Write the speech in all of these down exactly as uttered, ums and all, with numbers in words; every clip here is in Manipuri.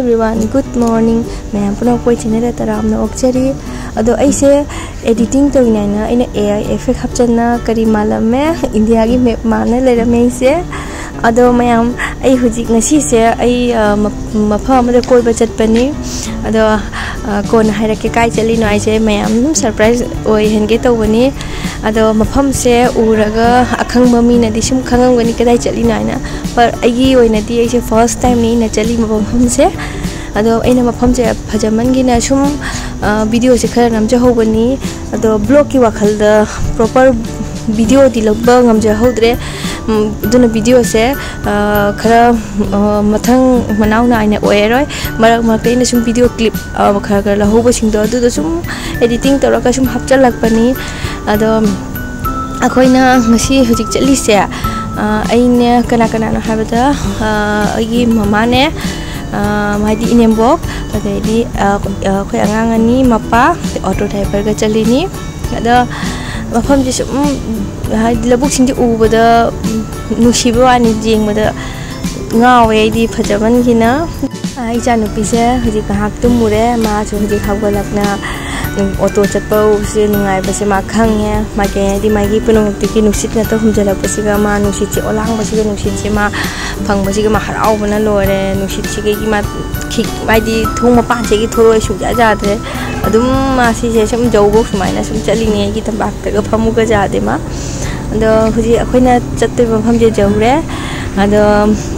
Everyone, good morning. ꯃꯌꯥꯝ ꯄꯨꯝꯅꯃꯛꯄꯨ ꯑꯩ channelꯗ ꯇꯔꯥꯝꯅ ꯑꯣꯛꯆꯔꯤ꯫ ꯑꯗꯣ ꯑꯩꯁꯦ editing ꯇꯧꯔꯤꯉꯩꯗ ꯑꯩꯅ AI effect ꯍꯥꯞꯆꯟꯅ ꯀꯔꯤ ꯃꯥꯜꯂꯝꯃꯦ? ꯏꯟꯗꯤꯌꯥꯒꯤ map ꯃꯥꯟꯅ ꯂꯩꯔꯝꯃꯦ ꯑꯩꯁꯦ꯫ ꯑꯗꯣ ꯃꯌꯥꯝ, ꯑꯩ ꯍꯧꯖꯤꯛ ꯉꯁꯤꯁꯦ ꯑꯩ, ꯑ, ꯃ-, ꯃꯐꯝ ꯑꯃꯗ ꯀꯣꯏꯕ ꯆꯠꯄꯅꯤ꯫ ꯑꯗꯣ, ꯑ, ꯀꯣꯟꯅ ꯍꯥꯏꯔꯛꯀꯦ ꯀꯥꯏ ꯆꯠꯂꯤꯅꯣ ꯍꯥꯏꯁꯦ꯫ ꯃꯌꯥꯝ ꯑꯗꯨꯝ surprise ꯑꯣꯏꯍꯟꯒꯦ ꯇꯧꯕꯅꯤ꯫ ꯑꯗꯣ ꯃꯐꯝꯁꯦ ꯎꯔꯒ ꯑꯈꯪꯕ ꯃꯤꯅꯗꯤ ꯁꯨꯝ ꯈꯪꯉꯝꯒꯅꯤ ꯀꯗꯥꯏ ꯆꯠꯂꯤꯅꯣ ꯍꯥꯏꯅ꯫ But ꯑꯩꯒꯤ ꯑꯣꯏꯅꯗꯤ ꯑꯩꯁꯦ first timeꯅꯤ ꯑꯩꯅ ꯆꯠꯂꯤꯕ ꯃꯐꯝꯁꯦ꯫ ꯑꯗꯣ ꯑꯩꯅ ꯃꯐꯝꯁꯦ ꯐꯖꯃꯟꯒꯤꯅ ꯁꯨꯝ, ꯑ, videoꯁꯦ ꯈꯔ ꯅꯝꯖꯍꯧꯕꯅꯤ꯫ ꯑꯗꯣ vlogꯀꯤ ꯋꯥꯈꯜꯗ proper videoꯗꯤ ꯂꯧꯕ ꯉꯝꯖꯍꯧꯗ꯭ꯔꯦ꯫ ꯎꯝ, ꯑꯗꯨꯅ videoꯁꯦ, ꯑ, ꯈꯔ, ꯑ, ꯃꯊꯪ ꯃꯅꯥꯎ ꯅꯥꯏꯅ ꯑꯣꯏꯔꯔꯣꯏ꯫ ꯃꯔꯛ ꯃꯔꯛꯇ ꯑꯩꯅ ꯁꯨꯝ video clip, ꯑ, ꯈꯔ ꯈꯔ ꯂꯧꯍꯧꯕꯁꯤꯡꯗꯣ ꯑꯗꯨꯗꯣ ꯁꯨꯝ editing ꯇꯧꯔꯒ ꯁꯨꯝ ꯍꯥꯞꯆꯤꯜꯂꯛꯄꯅꯤ꯫ ꯑꯗꯣ ꯑꯩꯈꯣꯏꯅ ꯉꯁꯤ ꯍꯧꯖꯤꯛ ꯆꯠꯂꯤꯁꯦ, ꯑ, ꯑꯩꯅꯦ, ꯀꯅꯥ ꯀꯅꯥꯅꯣ ꯍꯥꯏꯕꯗ, ꯑ, ꯑꯩꯒꯤ ꯃꯃꯥꯅꯦ, ꯑ, ꯍꯥꯏꯗꯤ ꯏꯅꯦꯝꯕꯣꯛ, ꯑꯗꯩꯗꯤ, ꯑ, ꯑꯩꯈꯣꯏ ꯑꯉꯥꯡ ꯑꯅꯤ, ꯃꯄꯥ, auto driverꯒ ꯆꯠꯂꯤꯅꯤ꯫ ꯑꯗꯣ ꯃꯐꯝꯁꯦ ꯁꯨꯝ, ꯍꯥꯏꯗꯤ ꯂꯧꯕꯨꯛꯁꯤꯡꯁꯦ ꯎꯕꯗ ꯅꯨꯡꯁꯤꯕ ꯋꯥꯅꯤ, ꯌꯦꯡꯕꯗ ꯉꯥꯎꯋꯦ ꯑꯩꯗꯤ ꯐꯖꯃꯟꯒꯤꯅ꯫ ꯑ, ꯏꯆꯥꯅꯨꯄꯤꯁꯦ ꯍꯧꯖꯤꯛ ꯉꯥꯏꯍꯥꯛ ꯇꯨꯝꯃꯨꯔꯦ, ꯃꯥꯁꯨ ꯍꯧꯖꯤꯛ ꯍꯧꯒꯠꯂꯛꯅ, ꯎꯝ, auto ꯆꯠꯄ ꯎꯕꯁꯦ ꯅꯨꯡꯉꯥꯏꯕꯁꯦ ꯃꯥ ꯈꯪꯉꯦ꯫ ꯃꯥꯏꯀꯩ ꯍꯥꯏꯗꯤ ꯃꯥꯒꯤ ꯄꯨꯝꯅꯃꯛꯇꯒꯤ ꯅꯨꯡꯁꯤꯠ ꯉꯥꯛꯇ ꯍꯨꯝꯖꯤꯜꯂꯛꯄꯁꯤꯒ, ꯃꯥ ꯅꯨꯡꯁꯤꯠꯁꯦ ꯑꯣꯂꯥꯡꯕꯁꯤꯒ, ꯅꯨꯡꯁꯤꯠꯁꯦ ꯃꯥ ꯐꯪꯕꯁꯤꯒ ꯃꯥ ꯍꯔꯥꯎꯕꯅ ꯂꯣꯏꯔꯦ꯫ ꯅꯨꯡꯁꯤꯠꯁꯤꯗꯒꯤ ꯃꯥ ꯈꯤꯛ-, ꯍꯥꯏꯗꯤ ꯊꯣꯡ ꯃꯄꯥꯟꯁꯤꯗꯒꯤ ꯊꯣꯔꯛꯑꯣꯏ ꯁꯨꯡꯌꯥ ꯌꯥꯗ꯭ꯔꯦ꯫ ꯑꯗꯨꯝ ꯃꯥ ꯁꯤꯁꯦ ꯁꯨꯝ ꯖꯧꯕꯧ ꯁꯨꯃꯥꯏꯅ ꯁꯨꯝ ꯆꯠꯂꯤꯉꯩꯒꯤ ꯇꯝꯄꯥꯛꯇꯒ ꯐꯝꯃꯨꯒ ꯌꯥꯗꯦ ꯃꯥ꯫ ꯑꯗꯣ ꯍꯧꯖꯤꯛ ꯑꯩꯈꯣꯏꯅ ꯆꯠꯇꯣꯏꯕ ꯃꯐꯝꯁꯦ ꯌꯧꯔꯦ꯫ ꯑꯗꯣ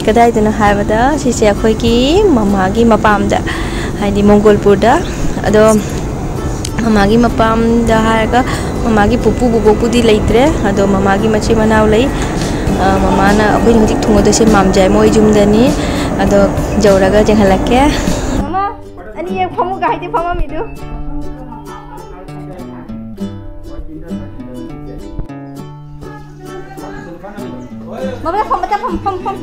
ꯀꯗꯥꯏꯗꯅꯣ ꯍꯥꯏꯕꯗ ꯁꯤꯁꯦ ꯑꯩꯈꯣꯏꯒꯤ ꯃꯃꯥꯒꯤ ꯃꯄꯥꯝꯗ, ꯍꯥꯏꯗꯤ ꯃꯣꯡꯒꯣꯜꯄꯨꯔꯗ꯫ ꯑꯗꯣ ꯃꯃꯥꯒꯤ ꯃꯄꯥꯝꯗ ꯍꯥꯏꯔꯒ ꯃꯃꯥꯒꯤ ꯄꯨꯄꯨ ꯕꯨꯕꯣꯛꯄꯨꯗꯤ ꯂꯩꯇ꯭ꯔꯦ, ꯑꯗꯣ ꯃꯃꯥꯒꯤ ꯃꯆꯤꯟ ꯃꯅꯥꯎ ꯂꯩ꯫ ꯑ, ꯃꯃꯥꯅ, ꯑꯩꯈꯣꯏꯅ ꯍꯧꯖꯤꯛ ꯊꯨꯡꯉꯗꯣꯏꯁꯦ ꯃꯥꯝꯖꯥꯏ ꯃꯣꯏ ꯌꯨꯝꯗꯅꯤ꯫ ꯑꯗꯣ ꯌꯧꯔꯒ ꯌꯦꯡꯍꯜꯂꯛꯀꯦ꯫ ꯃꯃꯥ, ꯑꯅꯤ ꯍꯦꯛ ꯐꯝꯃꯨꯒ ꯍꯥꯏꯗꯤ ꯐꯝꯃꯝꯃꯤꯗꯨ꯫ ꯃꯃꯥ, ꯐꯝ, ꯃꯊꯛ ꯐꯝ, ꯐꯝ, ꯐꯝ꯫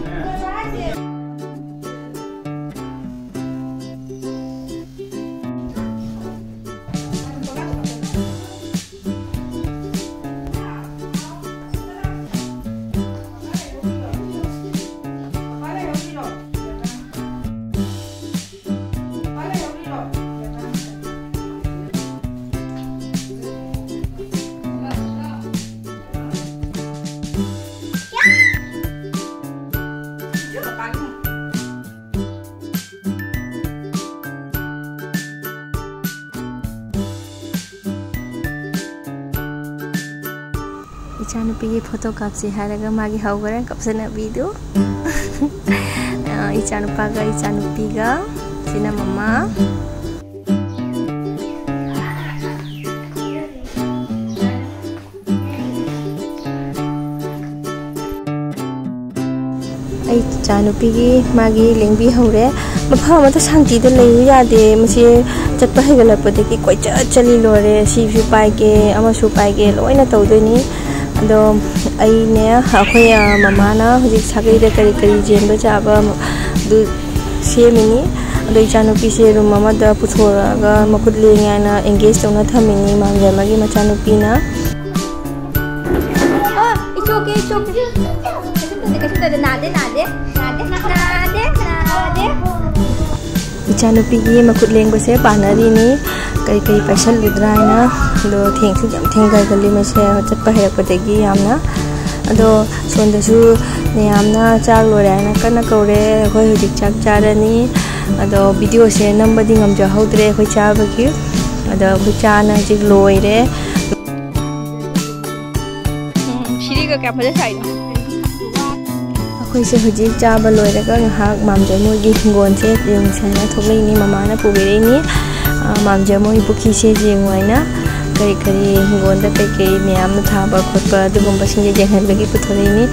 ꯅꯨꯄꯤꯒꯤ ꯐꯣꯇꯣ ꯀꯥꯞꯁꯤ ꯍꯥꯏꯔꯒ ꯃꯥꯒꯤ ꯍꯧꯈꯔꯦ ꯀꯥꯞꯁꯟꯅꯕꯤꯗꯨ꯫ ꯑ, ꯏꯆꯥꯅꯨꯄꯥꯒ ꯏꯆꯥꯅꯨꯄꯤꯒ, ꯁꯤꯅ ꯃꯃꯥ꯫ ꯑꯩ ꯏꯆꯥꯅꯨꯄꯤꯒꯤ ꯃꯥꯒꯤ ꯂꯦꯡꯕꯤꯍꯧꯔꯦ꯫ ꯃꯐꯝ ꯑꯃꯠꯇ ꯁꯥꯟꯇꯤꯗ ꯂꯩꯌꯨ ꯌꯥꯗꯦ꯫ ꯃꯁꯤ ꯆꯠꯄ ꯍꯩꯒꯠꯂꯛꯄꯗꯒꯤ ꯀꯣꯏꯆꯠ ꯆꯠꯂꯤ ꯂꯣꯏꯔꯦ꯫ ꯁꯤꯁꯨ ꯄꯥꯏꯒꯦ, ꯑꯃꯁꯨ ꯄꯥꯏꯒꯦ, ꯂꯣꯏꯅ ꯇꯧꯗꯣꯏꯅꯤ꯫ ꯑꯗꯣ ꯑꯩꯅꯦ, ꯑꯩꯈꯣꯏ, ꯑ, ꯃꯃꯥꯅ ꯍꯧꯖꯤꯛ ꯁꯥꯒꯩꯗ ꯀꯔꯤ ꯀꯔꯤ ꯆꯦꯟꯕ ꯆꯥꯕ ꯑꯗꯨ ꯁꯦꯝꯃꯤꯅꯤ꯫ ꯑꯗꯣ ꯏꯆꯥꯅꯨꯄꯤꯁꯦ ꯔꯨꯝ ꯑꯃꯗ ꯄꯨꯊꯣꯔꯛꯑꯒ ꯃꯈꯨꯠ ꯂꯦꯡꯉꯦ ꯍꯥꯏꯅ ꯑꯦꯡꯒꯦꯖ ꯇꯧꯅ ꯊꯝꯃꯤꯅꯤ ꯃꯥꯝꯖꯃꯒꯤ ꯃꯆꯥꯅꯨꯄꯤꯅ꯫ ꯑꯣ, it's okay, it's okay. ꯀꯩꯁꯨꯝ ꯇꯧꯗꯦ, ꯀꯩꯁꯨꯝ ꯇꯧꯗꯦ, ꯅꯥꯗꯦ, ꯅꯥꯗꯦ, ꯅꯥꯗꯦ, ꯅꯥꯗꯦ, ꯅꯥꯗꯦ꯫ ꯏꯆꯥꯅꯨꯄꯤꯒꯤ ꯃꯈꯨꯠ ꯂꯦꯡꯕꯁꯦ ꯄꯥꯟꯅꯔꯤꯅꯤ꯫ ꯀꯔꯤ ꯀꯔꯤ ꯄꯥꯏꯁꯜꯂꯨꯗ꯭ꯔꯥ ꯍꯥꯏꯅ꯫ ꯑꯗꯣ ꯊꯦꯡꯁꯨ ꯌꯥꯝ ꯊꯦꯡꯒꯜꯂꯤ ꯃꯁꯦ, ꯆꯠꯄ ꯍꯩꯔꯛꯄꯗꯒꯤ ꯌꯥꯝꯅ꯫ ꯑꯗꯣ ꯁꯣꯝꯗꯁꯨ ꯃꯌꯥꯝꯅ ꯆꯥꯛ ꯂꯣꯏꯔꯦ ꯍꯥꯏꯅ ꯀꯟꯅ ꯀꯧꯔꯦ꯫ ꯑꯩꯈꯣꯏ ꯍꯧꯖꯤꯛ ꯆꯥꯛ ꯆꯥꯔꯅꯤ꯫ ꯑꯗꯣ ꯚꯤꯗꯤꯑꯣꯁꯦ ꯅꯝꯕꯗꯤ ꯉꯝꯖꯍꯧꯗ꯭ꯔꯦ ꯑꯩꯈꯣꯏ ꯆꯥꯕꯒꯤ꯫ ꯑꯗꯣ ꯑꯩꯈꯣꯏ ꯆꯥꯅ ꯍꯧꯖꯤꯛ ꯂꯣꯏꯔꯦ꯫ ꯎꯝ, ꯁꯤꯔꯤꯒ ꯀꯌꯥꯝ ꯐꯖ ꯁꯥꯏꯅꯣ꯫ ꯑꯩꯈꯣꯏꯁꯦ ꯍꯧꯖꯤꯛ ꯆꯥꯕ ꯂꯣꯏꯔꯒ ꯉꯥꯏꯍꯥꯛ ꯃꯥꯝꯖ ꯃꯣꯏꯒꯤ ꯍꯤꯡꯒꯣꯜꯁꯦ ꯌꯦꯡꯉꯨꯁꯦ ꯍꯥꯏꯅ ꯊꯣꯛꯂꯛꯏꯅꯤ꯫ ꯃꯃꯥꯅ ꯄꯨꯕꯤꯔꯛꯏꯅꯤ꯫ ꯑ, ꯃꯥꯝꯖ ꯃꯣꯏ ꯄꯨꯈ꯭ꯔꯤꯁꯦ ꯌꯦꯡꯉꯨ ꯍꯥꯏꯅ꯫ ꯀꯔꯤ ꯀꯔꯤ ꯍꯤꯡꯒꯣꯜꯗ ꯀꯩ ꯀꯩ ꯃꯌꯥꯝꯅ ꯊꯥꯕ ꯈꯣꯠꯄ ꯑꯗꯨꯒꯨꯝꯕꯁꯤꯡꯁꯦ ꯌꯦꯡꯍꯟꯕꯒꯤ ꯄꯨꯊꯣꯔꯛꯏꯅꯤ꯫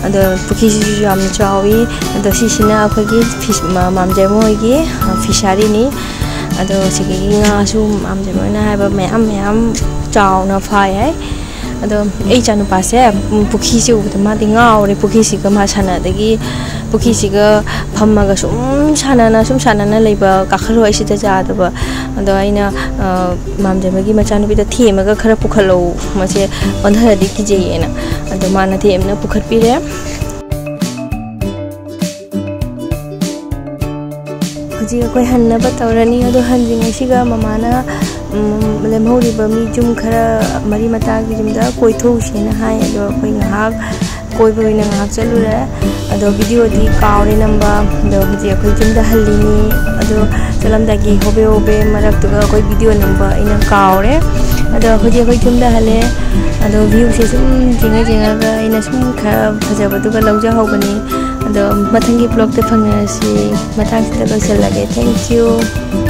ꯑꯗꯣ ꯄꯨꯈ꯭ꯔꯤꯁꯤꯁꯨ ꯌꯥꯝ ꯆꯥꯎꯏ꯫ ꯑꯗꯣ ꯁꯤꯁꯤꯅ ꯑꯩꯈꯣꯏꯒꯤ ꯐꯤꯁ-, ꯃꯥ-, ꯃꯥꯝꯖ ꯃꯣꯏꯒꯤ, ꯑ, ꯐꯤꯁꯥꯔꯤꯅꯤ꯫ ꯑꯗꯣ ꯁꯤꯗꯒꯤ ꯉꯥꯁꯨ ꯃꯥꯝꯖ ꯃꯣꯏꯅ ꯍꯥꯏꯕ ꯃꯌꯥꯝ ꯃꯌꯥꯝ ꯆꯥꯎꯅ ꯐꯥꯏ ꯍꯥꯏ꯫ ꯑꯗꯣ ꯑꯩ ꯏꯆꯥꯅꯨꯄꯥꯁꯦ, ꯎꯝ, ꯄꯨꯈ꯭ꯔꯤꯁꯦ ꯎꯕꯗ ꯃꯥꯗꯤ ꯉꯥꯎꯔꯦ꯫ ꯄꯨꯈ꯭ꯔꯤꯁꯤꯒ ꯃꯥ ꯁꯥꯟꯅꯗꯒꯤ ꯄꯨꯈ꯭ꯔꯤꯁꯤꯒ ꯐꯝꯃꯒ ꯁꯨꯝ ꯁꯥꯟꯅꯅ, ꯁꯨꯝ ꯁꯥꯟꯅꯅ ꯂꯩꯕ, ꯀꯥꯈꯠꯂꯣ ꯑꯩ ꯁꯤꯗ ꯌꯥꯗꯕ꯫ ꯑꯗꯣ ꯑꯩꯅ, ꯑ, ꯃꯥꯝꯖꯕꯒꯤ ꯃꯆꯥꯅꯨꯄꯤꯗ ꯊꯦꯝꯃꯒ ꯈꯔ ꯄꯨꯈꯠꯂꯧ, ꯃꯁꯦ ꯑꯣꯟꯊꯔꯗꯤ ꯀꯤꯖꯩꯌꯦꯅ꯫ ꯑꯗꯣ ꯃꯥꯅ ꯊꯦꯝꯅ ꯄꯨꯈꯠꯄꯤꯔꯦ꯫ ꯍꯧꯖꯤꯛ ꯑꯩꯈꯣꯏ ꯍꯟꯅꯕ ꯇꯧꯔꯅꯤ꯫ ꯑꯗꯣ ꯍꯟꯗ꯭ꯔꯤꯉꯩꯁꯤꯒ ꯃꯃꯥꯅ, ꯎꯝ, ꯂꯦꯝꯍꯧꯔꯤꯕ ꯃꯤ ꯌꯨꯝ ꯈꯔ ꯃꯔꯤ ꯃꯇꯥꯒꯤ ꯌꯨꯝꯗ ꯀꯣꯏꯊꯣꯛꯎꯁꯦꯅ ꯍꯥꯏ꯫ ꯑꯗꯣ ꯑꯩꯈꯣꯏ ꯉꯥꯏꯍꯥꯛ ꯀꯣꯏꯕ ꯑꯣꯏꯅ ꯉꯥꯏꯍꯥꯛ ꯆꯠꯂꯨꯔꯦ꯫ ꯑꯗꯣ ꯚꯤꯗꯤꯑꯣꯗꯤ ꯀꯥꯎꯔꯦ ꯅꯝꯕ꯫ ꯑꯗꯣ ꯍꯧꯖꯤꯛ ꯑꯩꯈꯣꯏ ꯌꯨꯝꯗ ꯍꯜꯂꯤꯅꯤ꯫ ꯑꯗꯣ ꯆꯠꯂꯝꯗꯥꯏꯒꯤ ꯍꯣꯕꯦ ꯍꯣꯕꯦ ꯃꯔꯛꯇꯨꯒ ꯑꯩꯈꯣꯏ ꯚꯤꯗꯤꯑꯣ ꯅꯝꯕ ꯑꯩꯅ ꯀꯥꯎꯔꯦ꯫ ꯑꯗꯣ ꯍꯧꯖꯤꯛ ꯑꯩꯈꯣꯏ ꯌꯨꯝꯗ ꯍꯜꯂꯦ꯫ ꯑꯗꯣ viewꯁꯦ ꯁꯨꯝ ꯌꯦꯡꯉ ꯌꯦꯡꯉꯒ ꯑꯩꯅ ꯁꯨꯝ ꯈꯔ ꯐꯖꯕꯗꯨꯒ ꯂꯧꯖꯍꯧꯕꯅꯤ꯫ ꯑꯗꯣ ꯃꯊꯪꯒꯤ vlogꯇ ꯐꯪꯅꯔꯁꯤ꯫ ꯃꯇꯥꯡꯁꯤꯗ ꯂꯣꯏꯁꯤꯜꯂꯒꯦ꯫ Thank you꯫